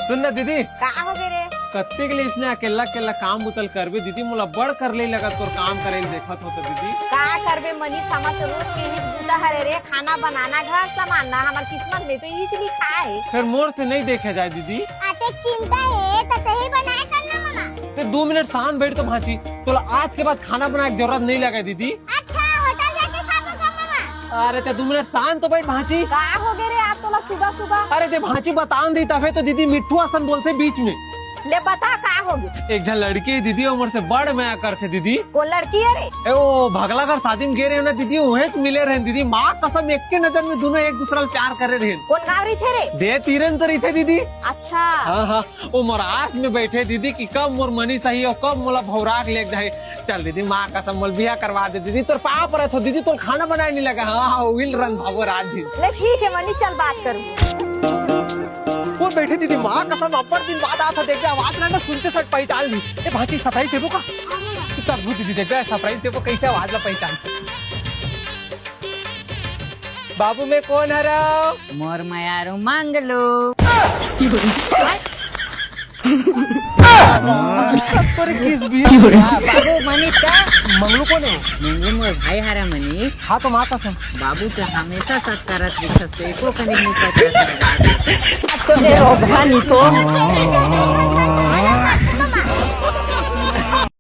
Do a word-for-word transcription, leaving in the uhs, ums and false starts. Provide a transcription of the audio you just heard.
सुन ना दीदी। का हो गे रे? कत्ते के लिए इसने अकेला अकेला काम बुतल करबे दीदी, मोला बड़ कर ले लगा तोर काम करे ल देखत हो तो दीदी। का करबे मनीष, हमर तो रोज के ही बूता हरे रे, खाना बनाना, घर संभालना, हमर किस्मत में तो इही लिखा है। फिर मोर से नहीं देखे जाए दीदी। अतेक चिंता है तो तही बनाए कर ना ममा। ते दो मिनट शांत बैठ तो भांची, तोला आज के बाद खाना बनाए के जरूरत नहीं लगे दीदी। अच्छा, होटल जाके खा लो सब ममा। अरे ते दो मिनट शांत तो बैठ भांची। का हो गे रे आप तोला सुबह सुबह? अरे ते भांची बतान दी तबे तो दीदी मिट्ठू असन बोलथे बीच में। ले बता का हो गे? एक झन लड़की है दीदी, उमर से बड़ मया करथे दीदी। कोन लड़की है रे? ए, वो भगला घर शादी में गे रहे ना दीदी, उहेच मिले रहे दीदी। माँ कसम, एक के नजर में दोनों एक दूसरा ल प्यार करे रहे। कोन गाँव रहिथे रे? दे तीरन तो रहिथे दीदी। अच्छा। हाँ, हाँ, वो मरास में बैठे दीदी कि कब मोर मनीष आही और कब मोला भौराक ले जाही। चल दीदी, माँ कसम मोल बिहा करवा दे दीदी, तोर पाँव परत हो दीदी, तोर खाना बनाए नहीं लगा। हाँ, हाँ, उहिल रंधाबो रात दिन। ले ठीक है मनीष, चल बात करूँ। वो बैठे दीदी, माँ कसम अब्बड़ दिन बाद आत हो, देख आवाज ना, ना सुनते सट पहचान ली। ए भांची, surprise देबो का? चुपचाप घुस दीदी, देख surprise देबो, कैसे आवाज ला पहचान। बाबू में कौन हरा? मोर मयारू मंगलू। तोरे किस भी? हाँ, बाबू मनीष का? मंगलू कौन है वो? मंगलू मोर भाई हरा मनीष। हाँ तो माँ कसम। बाबू से हमेशा शक करत दिखस तो एको कनिक नहीं पचा। तो ए ओ भानी तो।